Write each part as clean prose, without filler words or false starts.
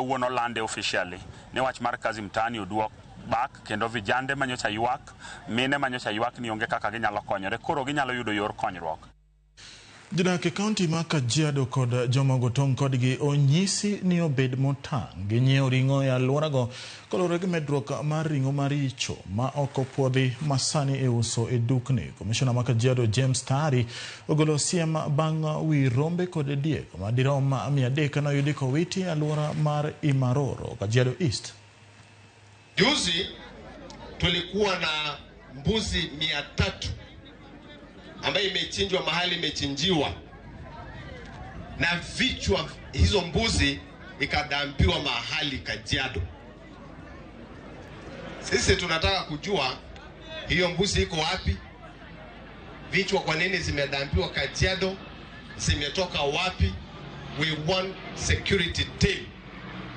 Kawuono lande officially ni wach mar Kazi Mtaani oduok back, kendo vijande manyocha ywak, mine manyocha ywak ni onge kaka ginyalo konyore, koro ginyalo yudo yor konyruok. Jodak e kaunti ma Kajiado kod joma ogo tong' kodgi onyisi ni obed motang' gi nyiewo ring'o e alworago kaluwore gi medruok mar ring'o maricho ma ok opuodhi ma sani iuso e dukni. Komishona ma Kajiado James Tari ogolo siem bang' wi rombe kod diek madirom 300 noyudi kowiti e alwora mar Imaroro, Kajiado East. Juzi tulikuwa na mbuzi 300 ambayo imechinjwa mahali imechinjiwa, na vichwa hizo mbuzi ikadampiwa mahali Kajiado. Sisi tunataka kujua hiyo mbuzi iko wapi, vichwa kwa nini zimedampiwa Kajiado, zimetoka wapi? We want security team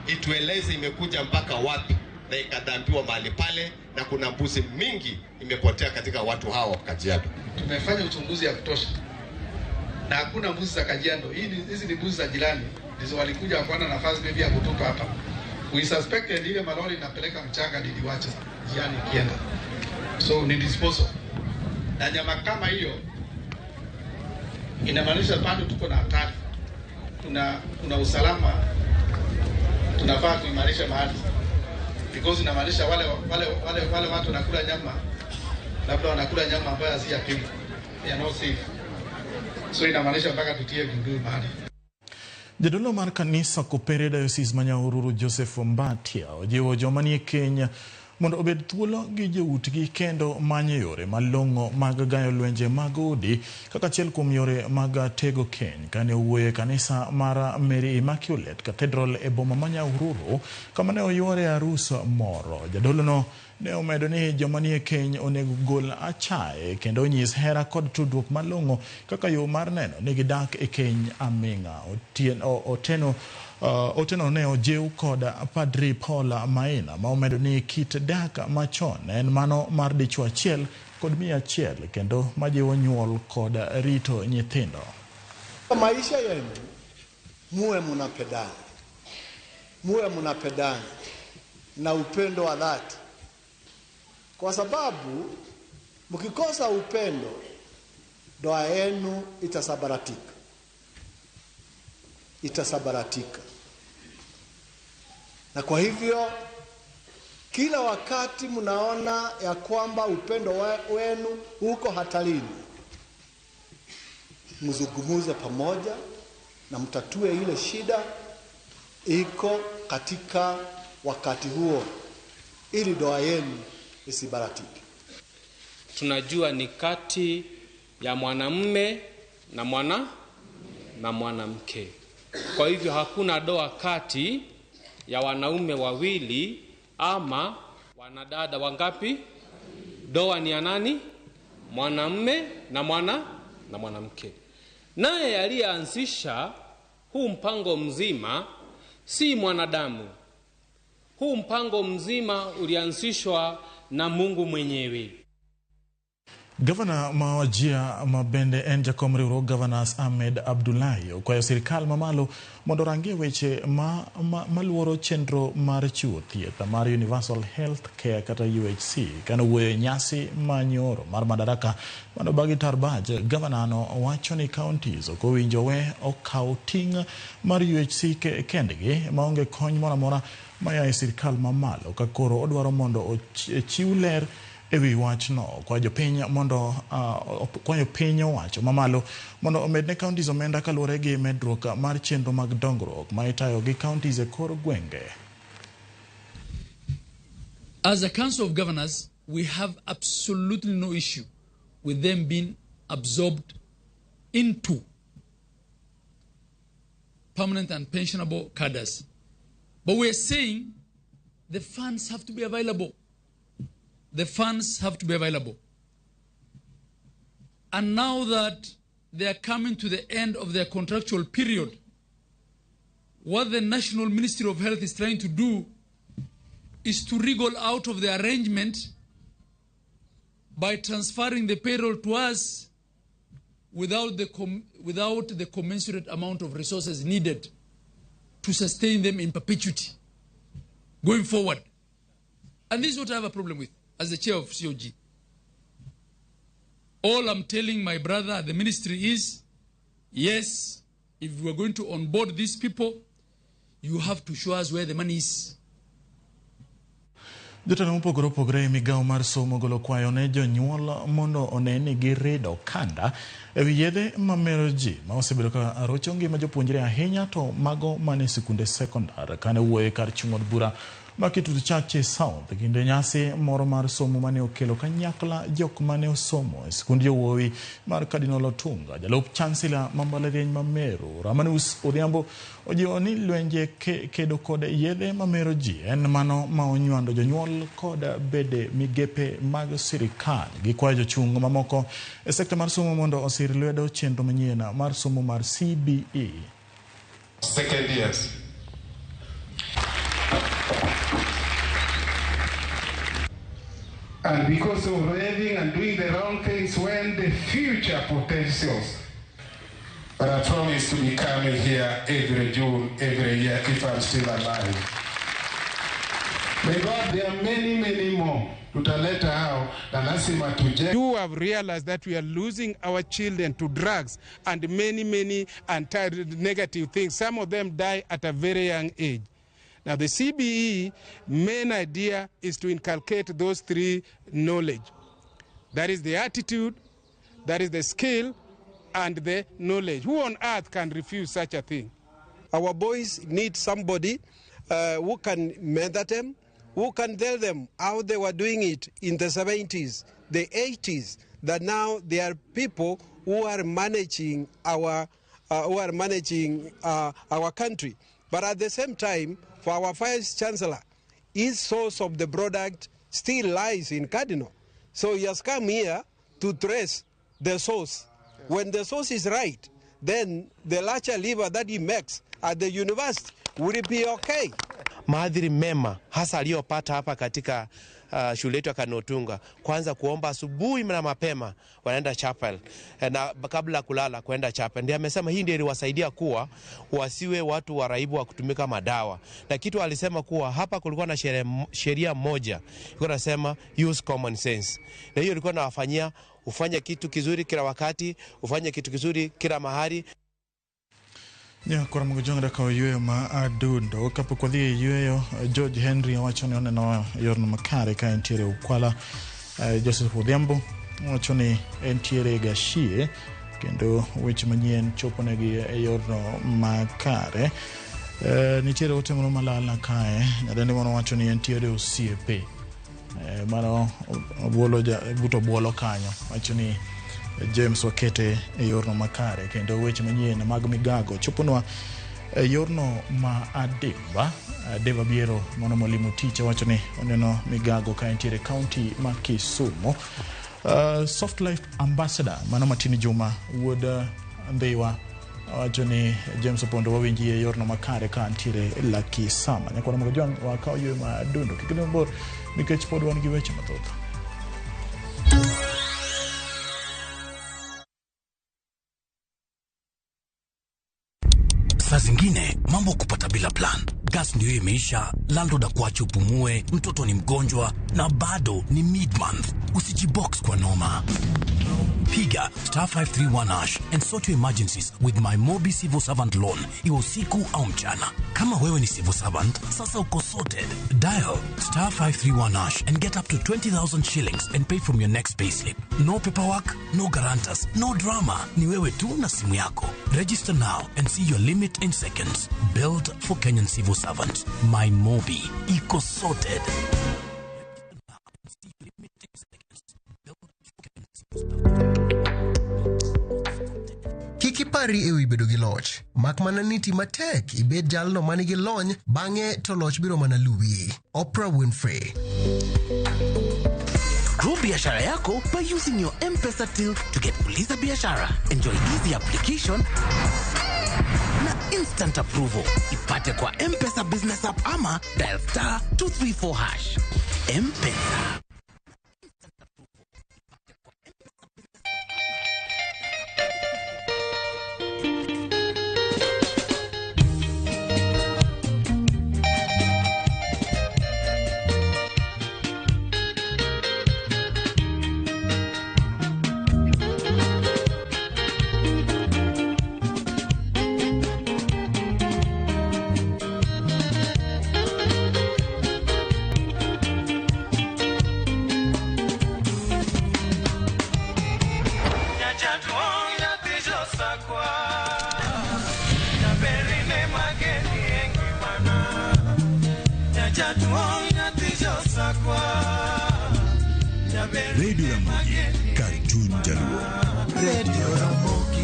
itueleze imekuja mpaka wapi na ikadampiwa mahali pale, na kuna mbuzi mingi imepotea katika watu hawa wa Kajiado. Tumefanya uchunguzi ya kutosha na hakuna mbuzi za Kajiado. Hizi ni mbuzi za jirani ndizo walikuja wakaona nafasi maybe ya kutupa hapa. We suspected ile malori inapeleka mchanga niliwacha njiani ikienda, so ni disposal. Na nyama kama hiyo inamaanisha bado tuko na hatari, kuna usalama tunafaa kuimarisha mahali because inamaanisha wale watu wanakula nyama labda wanakula nyama ambayo si ya pimbo, they are not safe, so inamaanisha mpaka tutie vibuyu mahali. Jadolo mar kanisa Kopere Diocese ma Nyahururu Joseph Mbatia ojiwo joma nie keny mondo obed thuolo gi joutgi kendo manyo yore malong'o mag gayo lwenje mag udi kaka achiel kuom yore mag tego keny. Kane owuoyo e kanisa mar Mary Immaculate Cathedral e boma ma Nyahururu kama ne oyuore arus moro. Jadolono ne omedo ni joma nie keny onego gol achaye kendo onyis hera kod tudruok malong'o kaka yo mar neno ni gidak e keny aming'a. Oteno ne ojiw kod Padri Paul Maina ma omedo ni kit dak machon en mano mar dichuo achiel kod miyo achiel kendo majiwo nyuol kod rito nyithindo. Maisha yenu muwe munapendana, muwe munapendana na upendo wa dhati, kwa sababu mkikosa upendo ndoa yenu itasambaratika, itasambaratika. Na kwa hivyo kila wakati mnaona ya kwamba upendo wenu uko hatarini, mzungumuze pamoja na mtatue ile shida iko katika wakati huo, ili ndoa yenu isibaratike. Tunajua ni kati ya mwanamume na mwana na mwanamke. Kwa hivyo hakuna doa kati ya wanaume wawili ama wanadada wangapi? Doa ni ya nani? Mwanamume na mwana na mwanamke. Naye aliyeanzisha huu mpango mzima si mwanadamu. Huu mpango mzima ulianzishwa na Mungu mwenyewe. Gavana ma Wajir ma bende en jakom riwruog Governors Ahmed Abdullahi okwayo sirikal mamalo mondo orangie weche maluoro chenro mar chiwo thieth mar Universal Health Care kata UHC. Kane owuoyo e nyasi ma nyoro mar Madaraka mane obagi Tarbaj, gavana no wacho ni counties ok owinjo we okaw ting' mar UHC kendgi maonge kony moro amora maya e sirikal mamalo, ka koro odwaro mondo ochiw ler e wi wachno. Kwayo piny owacho mamalo mondo omed ne counties omenda kaluwore gi medruok mar chenro mag dongruok ma itayo gi counties e kor gwenge. As a Council of Governors, we have absolutely no issue with them being absorbed into permanent and pensionable cadres. But we are saying the funds have to be available. The funds have to be available. And now that they are coming to the end of their contractual period, what the National Ministry of Health is trying to do is to wriggle out of the arrangement by transferring the payroll to us without the commensurate amount of resources needed to sustain them in perpetuity. going forward. And this is what I have a problem with as the chair of COG. All I'm telling my brother at the ministry is, yes, if we are going to onboard these people, you have to show us where the money is. Jotelo mopogore opogore e migawo mar somo golo kwayo ne jonyuol mondo one ni girido kanda ewi yedhe mamero ji ma osebedo ka rocho ngima jopuonjre ahinya to mago mane sikunde sekondar. Kane wuoyo kar chung' od bura ma Kitutu Chache South kinde nyasi moro mar somo mane okelo kanyakla jok mane osomo e sikund jowuowi mar Cardinal Otunga, jalup chancellor ma mbalariany ma Meru Romanus Odhiambo ojiwo ni lwenje kedo kod yedhe mamero ji en mano ma onywando jonyuol kod bede migepe mag sirikal. Gikwayo jochung' mamoko e sekta mar somo mondo osir lwedo chenro manyien mar somo mar CBE. Second years. And because of raving and doing the wrong things when the future potentials. But I promise to be coming here every June, every year, if I'm still alive. May God, there are many, many more. Tutaleta hao na lazima tuje. You have realized that we are losing our children to drugs and many, many anti-negative things. Some of them die at a very young age. Now, the CBE main idea is to inculcate those three knowledge. That is the attitude, that is the skill, and the knowledge. Who on earth can refuse such a thing? Our boys need somebody who can mentor them, who can tell them how they were doing it in the 70s, the 80s, that now there are people who are managing our country. But at the same time, for our Vice Chancellor, his source of the product still lies in Cardinal. So he has come here to trace the source. When the source is right, then the larger lever that he makes at the university will be okay. Maadhiri mema hasa aliyopata hapa katika shule yetu ya Cardinal Otunga, kwanza kuomba asubuhi na mapema wanaenda chapel, na kabla kulala kwenda chapel. Ndiye amesema hii ndiyo iliwasaidia kuwa wasiwe watu waraibu wa kutumika madawa. Na kitu alisema kuwa hapa kulikuwa na sheria moja ilikuwa inasema use common sense, na hiyo ilikuwa inawafanyia ufanye kitu kizuri kila wakati, ufanye kitu kizuri kila mahali. Nyakora Mugujong daka yweyo ma adundo. Kapok wadhi e yweyo, George Henry owacho ni oneno yorno makare ka entiere Ukwala. Joseph Odhiambo owacho ni entiere Gashie kendo weche manyien choponegi e yorno makare. Nitiere ote moro malal kae, nyadendi moro wacho ni entiere osiepe. Mano obuolo buto buolo kanyo, wacho ni James Wakete e yorno makare kendo weche manyien mag migago choponwa e yorno ma Adimba. Deva Biero mano molimo tich wacho ni oneno migago ka entiere county ma Kisumu. Soft Life Ambassador mano Martini Juma wuod Ndhiwa wacho ni James Opondo wawinji e yorno makare ka ntiere Lakisama. Nyakwara Mugajwang' wakaw ywe ma dundo kik idhi mabor nikech pod wan gi weche mathoth. Saa zingine mambo kupata bila plan. Gas ndio imeisha, landlord akuache upumue, mtoto ni mgonjwa na bado ni mid-month. Usijibox kwa noma. Piga star 531 hash and sort your emergencies with my Mobi Civil Servant Loan. Iwe usiku au mchana. Kama wewe ni civil servant, sasa uko sorted. Dial star 531 hash and get up to 20,000 shillings and pay from your next payslip. No paperwork, no guarantors, no drama. Ni wewe tu na simu yako. Register now and see your limit in seconds. Build for Kenyan civil servants. My Mobi. Iko sorted. Kik ipari ewi bedo gi loch, mak mana ni ti matek ibed jalno manigi lony, bang'e to loch biro mana luwi. Oprah Winfrey. Grow biashara yako by using your M-Pesa till to get Uliza Biashara. Enjoy easy application na instant approval. Ipate kwa M-Pesa Business App ama dial star 234 hash. M-Pesa. Radio Ramogi, kar chuny Jaluo. Radio Ramogi.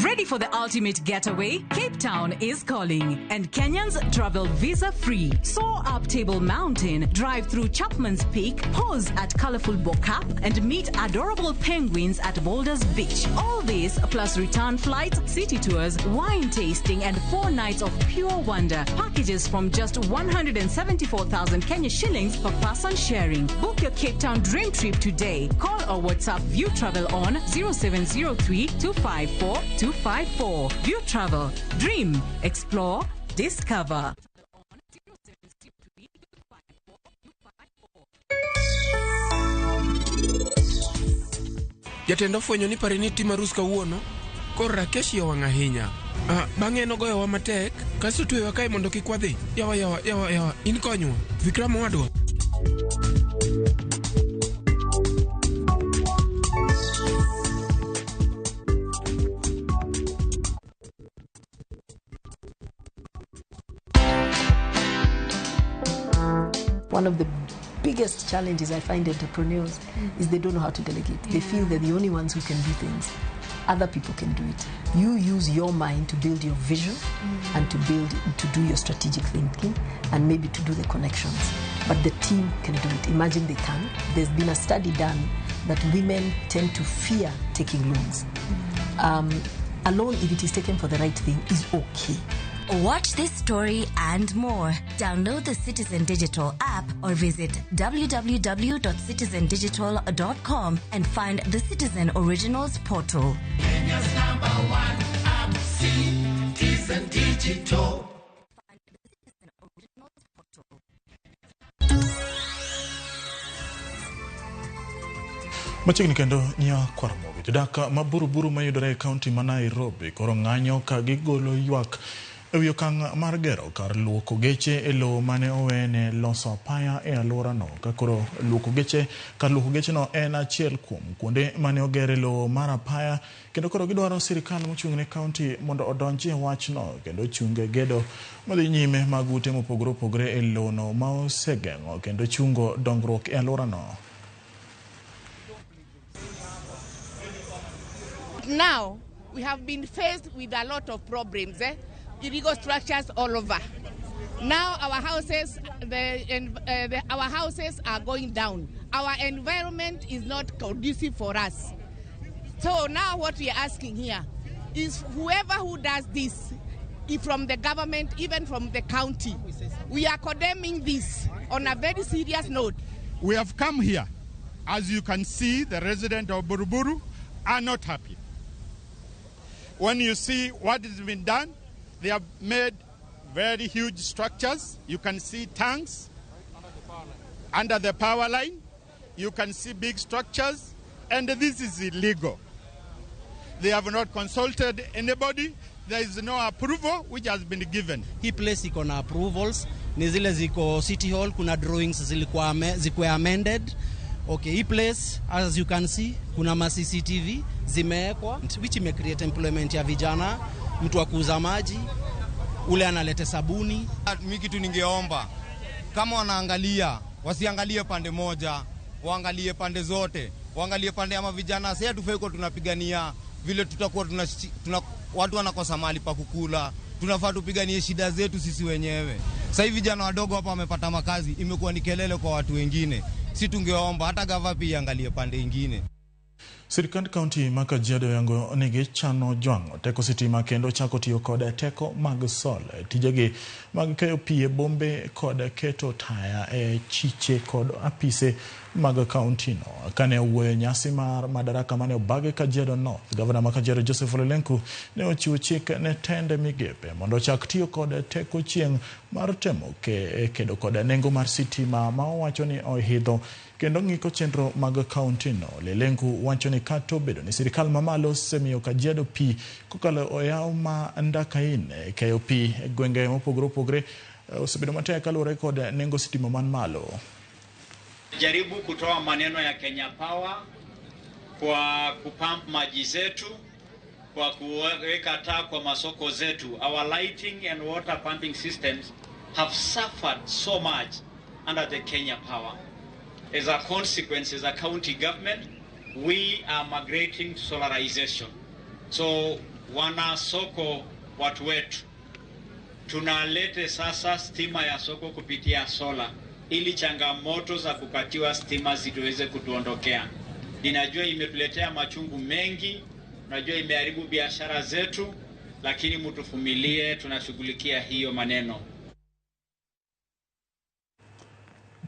Ready for the ultimate getaway? Cape Town is calling, and Kenyans travel visa free. Soar up Table Mountain, drive through Chapman's Peak, pause at colorful Bo-Kaap, and meet adorable penguins at Boulders Beach. All this plus return flights, city tours, wine tasting, and 4 nights of pure wonder. Packages from just 174,000 Kenya shillings per person sharing. Book your Cape Town dream trip today. Call or WhatsApp View Travel on 0703 254 254. View Travel. Dream, explore, discover. Jatend ofwenyo ni pare ni timo arus kawuono, koro Rakesh iye owang' ahinya. Bang'e nogoyowa matek, kasto tweyowa kae mondo kik wadhi. Yawa yawa yawa yawa, in konywa. Vikram owadwa. One of the biggest challenges I find entrepreneurs is they don't know how to delegate. They feel they're the only ones who can do things. Other people can do it. You use your mind to build your vision and to do your strategic thinking and maybe to do the connections. But the team can do it. Imagine they can. There's been a study done that women tend to fear taking loans. A loan, if it is taken for the right thing, is okay. Watch this story and more. Download the Citizen Digital app or visit www.citizendigital.com and find the Citizen Originals portal. Kenya's number one app, Citizen Digital. Find the Citizen Originals portal. Machiegni kendo Nyakwar Ramogi. Jodak ma Buruburu mayudore e kaunti ma Nairobi koro ng'anyo ka gigolo ywak ewi okang' mar gero kar luoko geche e lowo mane owene loso apaya e alworano. Ka koro luoko geche kar luoko gecheno en achiel kuom kuonde mane oger e lowo mar apaya, kendo koro gidwaro sirikal mochung' ne kaunti mondo odonji e wachno kendo ochung e gedo madhi nyime mag ute mopogore opogore e lowono ma osegeng'o kendo chungo dongruok e alworano. Now we have been faced with a lot of problems, illegal structures all over. Now our houses, our houses are going down. Our environment is not conducive for us. So now what we are asking here is whoever who does this, if from the government, even from the county, we are condemning this on a very serious note. We have come here. As you can see, the residents of Buruburu are not happy. When you see what has been done, they have made very huge structures. You can see tanks under the power line. You can see big structures, and this is illegal. They have not consulted anybody. There is no approval which has been given. Hii place iko na approvals, ni zile ziko City Hall, kuna drawings zilikuwa zikuwa amended. Okay, hii place as you can see kuna ma CCTV zimewekwa which ime create employment ya vijana, mtu wa kuuza maji, ule analete sabuni. Mimi kitu ningeomba kama wanaangalia, wasiangalie pande moja, waangalie pande zote, waangalie pande ama vijana. Sasa tufai kwa tunapigania vile tutakuwa tuna watu wanakosa mahali pa kukula, tunafaa tupiganie shida zetu sisi wenyewe. Sasa hivi vijana wadogo hapa wamepata makazi, imekuwa ni kelele kwa watu wengine. Si tungeomba hata gava pia angalie pande nyingine. Sirikand kaunti ma Kajiado yango ni gichano jwang'o teko sitima kendo chako tiyo kod teko mag sol tijegi mag keyo pi e bombe kod keto taya e chiche kod apise mag kauntino. Kane owuoyo nyasi mar madaraka mane obage Kajiado North, gavana ma Kajiado Joseph Ole Lenku ne ochiwo chik ne tende migepe mondo ochak tiyo kod teko chieng' mar temo kedo kod nengo mar sitima ma owacho ni ohidho kendo ng'iko chenro mag kauntino. Ole Lenku wacho ni kata obedo ni sirikal mamalo osemiyo Kajiado pi kokalo e yawo ma Ndakain keyo pi e gwenge mopogore opogore osebedo matek kaluwore kod nengo sitima man malo. Jaribu kutoa maneno ya Kenya Power kwa kupump maji zetu, kwa kuweka taa kwa masoko zetu. Our lighting and water pumping systems have suffered so much under the Kenya Power. As a consequence, as a county government, we are migrating to solarization. So wana soko watu wetu, tunalete sasa stima ya soko kupitia sola ili changamoto za kukatiwa stima zituweze kutuondokea. Ninajua imetuletea machungu mengi, najua imeharibu biashara zetu, lakini mtuvumilie, tunashughulikia hiyo maneno.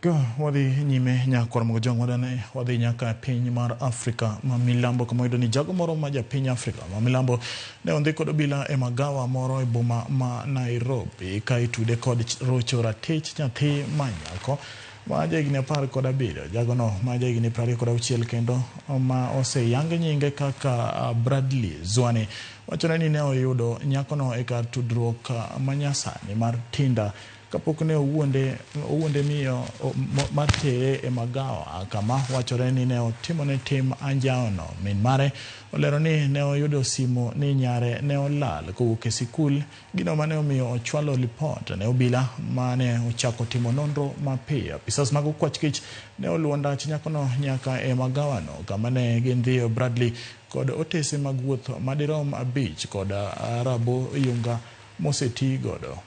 Ka wadhi nyime nyakwar Mugojong wadane wadhi nyaka piny mar Afrika ma milambo kama wayudo ni jago moro ma japiny Afrika ma milambo ne ondhi kod obila e magawa moro e boma ma Nairobi ka itude kod rocho ratich nyathi ma nyako ma jahigni 17. Jagono ma jahigni 26 kendo ma oseyang nyinge kaka Bradley Zwane wachore ni ne oyudo nyakono e kar tudruok manyasani mar Tinder kapok ne owuonde miyo mar tere e magawa kama wachore ni ne otimone tim anjaono. Min mare olero ni ne oyudo simu ni nyare ne olal kowuok e sikul, gino mane omiyo ochwalo lipot ne obila mane ochako timo nonro mapiyo. Apisas mag okwach kich ne oluwo ndach nyakono nyaka e magawano kama ne gindhiyo Bradley kod otese mag wuoth madirom 5 kod rabo yunga moseti godo.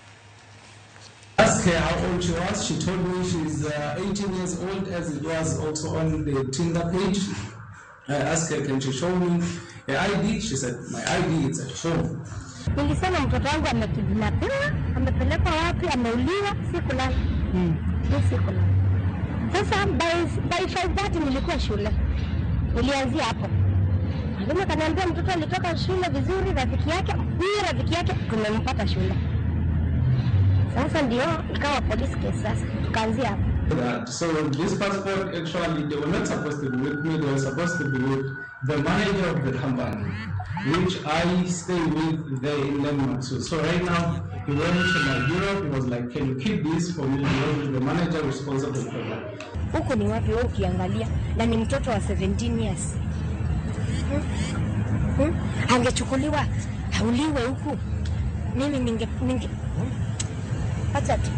Asked her how old she was. She told me she's 18 years old, as it was also on the Tinder page. I asked her, can she show me her ID? She said, my ID is at home. Nilisema mtoto wangu amekidnapiwa, amepelekwa wapi, ameuliwa, sikulala. Sikulala. Sasa by 5:30 nilikuwa shule. Nilianzia hapo. Mwalimu akaniambia mtoto alitoka shule vizuri, rafiki yake, huyu rafiki yake tumempata shule. Sasa ndio ikawa police case sasa tukaanzia hapo. So this passport actually they were not supposed to be with me, they were supposed to be with the manager of the company which I stay with there in Denmark. So right now he went to my Europe, he was like, can you keep this for me? Because the manager responsible for that. Huko ni wapi wewe ukiangalia na ni mtoto wa 17 years. Angechukuliwa auliwe huku. Mimi ninge acha tu.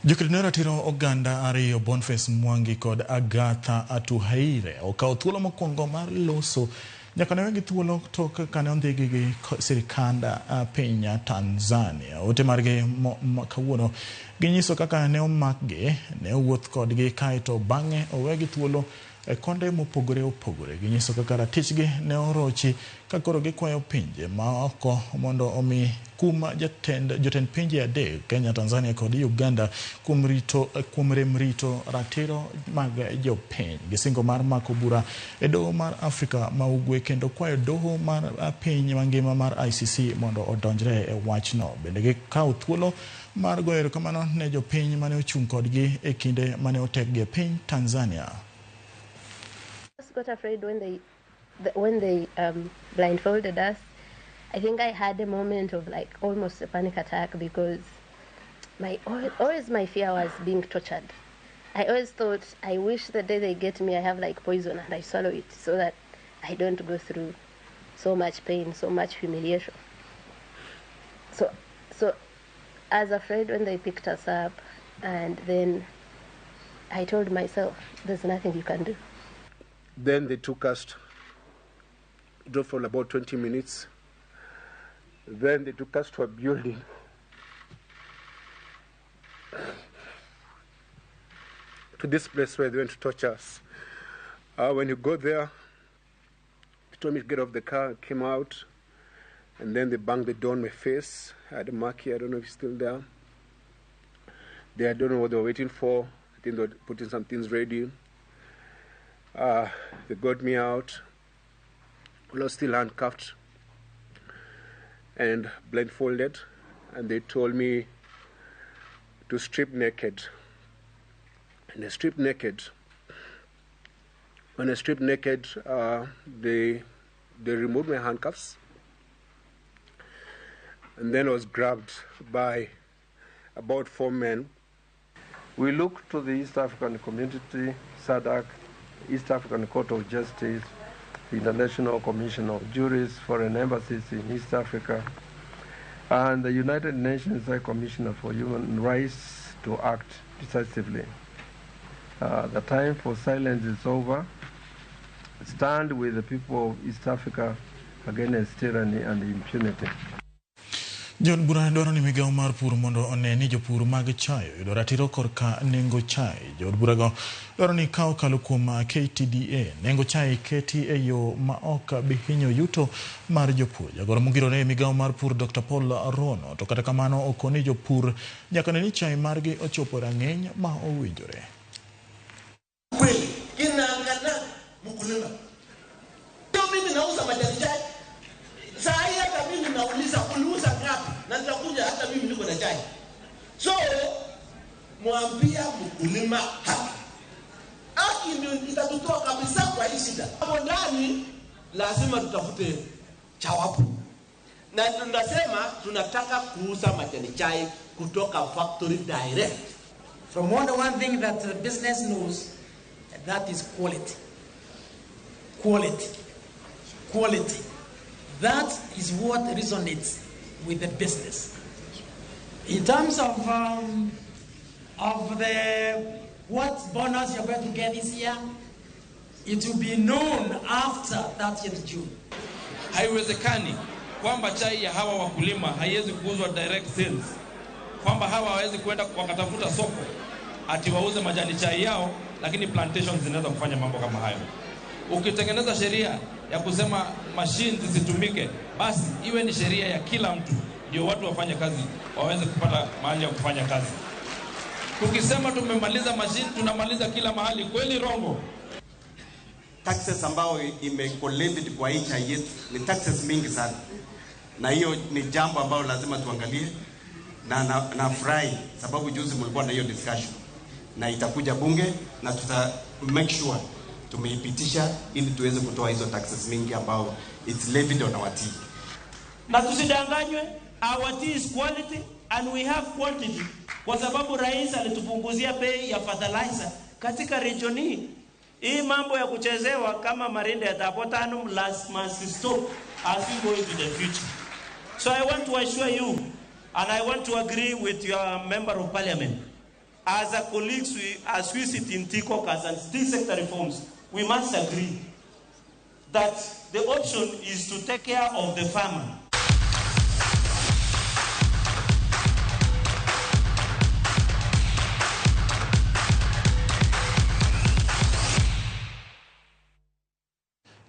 Joked ratiro oganda ariyo Boniface Mwangi kod Agatha Atuhaire okawo thuolo mokwongo mar loso nyaka ne wegi thuolo tok kane ondhigi gi sirikand piny Tanzania. Ote margi kawuono ginyiso kaka ne omakgi, ne owuoth kodgi kaeto bang'e owegi thuolo e konde mopogore opogore. Ginyiso kaka ratichgi ne orochi ka koro gikwayo pinje ma oko mondo omi kum jotend pinje adek Kenya, Tanzania kod Uganda kuom rem rito ratiro mag jopiny. Gisingo mar mako bura e doho mar Afrika ma Ugwe kendo kwayo doho mar piny mangima mar ICC mondo odonjre e wachno. Bende gikawo thuolo mar goyo erokamano ne jopiny mane ochung' kodgi e kinde mane otekgi e piny Tanzania. Got afraid when they blindfolded us. I think I had a moment of like almost a panic attack because always my fear was being tortured. I always thought, I wish the day they get me I have like poison and I swallow it so that I don't go through so much pain, so much humiliation. So I was afraid when they picked us up, and then I told myself, there's nothing you can do. Then they took us, drove for about 20 minutes. Then they took us to a building. To this place where they went to torture us. When you go there, they told me to get off the car, came out, and then they banged the door on my face. I had a mark here, I don't know if it's still there. I don't know what they were waiting for. I think they were putting some things ready. They got me out. I was still handcuffed and blindfolded, and they told me to strip naked. And I stripped naked. When I stripped naked, they removed my handcuffs, and then I was grabbed by about 4 men. We look to the East African Community, SADC, East African Court of Justice, the International Commission of Jurists, foreign embassies in East Africa, and the United Nations High Commissioner for Human Rights to act decisively. The time for silence is over. Stand with the people of East Africa against tyranny and impunity. Jood bura dwaro ni migawo mar pur mondo one ni jopur mag chai oyudo ratiro korka nengo chai. Jood burago dwaro ni ka okalo kuom KTDA, nengo chai keti e yo ma ok bi hinyo yuto mar jopur. Jagoro mongirore e migawo mar pur Dr. Paul Rono to kata kamano okoni jopur nyaka ne ni chai margi ochopo rang'iny ma owinjore. Kweli inaangana mkulima. Ndio mimi nauza majani chai. Saa hii hata mimi nauliza uliuza ngapi na nitakuja hata mimi niko na chai. So mwambia mkulima haki. Haki ndio itatutoa kabisa kwa hii shida. Hapo ndani lazima tutafute chawapu. Na tunasema tunataka kuuza majani chai kutoka factory direct. From one thing that the business knows, that is quality. Quality. Quality. That is what resonates with the business. In terms of the what bonus you're going to get this year, it will be known after 30th June. Haiwezekani kwamba chai ya hawa wakulima haiwezi kuuzwa direct sales, kwamba hawa hawawezi kwenda wakatafuta soko ati wauze majani chai yao, lakini plantations zinaweza kufanya mambo kama hayo. Ukitengeneza sheria ya kusema machines zisitumike, basi iwe ni sheria ya kila mtu, ndio watu wafanye kazi, waweze kupata mahali ya kufanya kazi. Tukisema tumemaliza machine, tunamaliza kila mahali, kweli rongo? Taxes ambao imecollected kwa hii chai yetu ni taxes mingi sana, na hiyo ni jambo ambalo lazima tuangalie, na nafurahi sababu juzi mlikuwa na hiyo discussion, na itakuja bunge na tuta make sure tumeipitisha ili tuweze kutoa hizo taxes mingi ambao it's levied on our tea. Na tusidanganywe, our tea is quality and we have quantity, kwa sababu rais alitupunguzia bei ya fertilizer katika region hii. Hii mambo ya kuchezewa kama marinde ya Tabotanum last must stop as we go into the future. So I want to assure you, and I want to agree with your member of parliament, as a colleagues, as we sit in tea caucus and tea sector reforms, we must agree that the option is to take care of the farmer.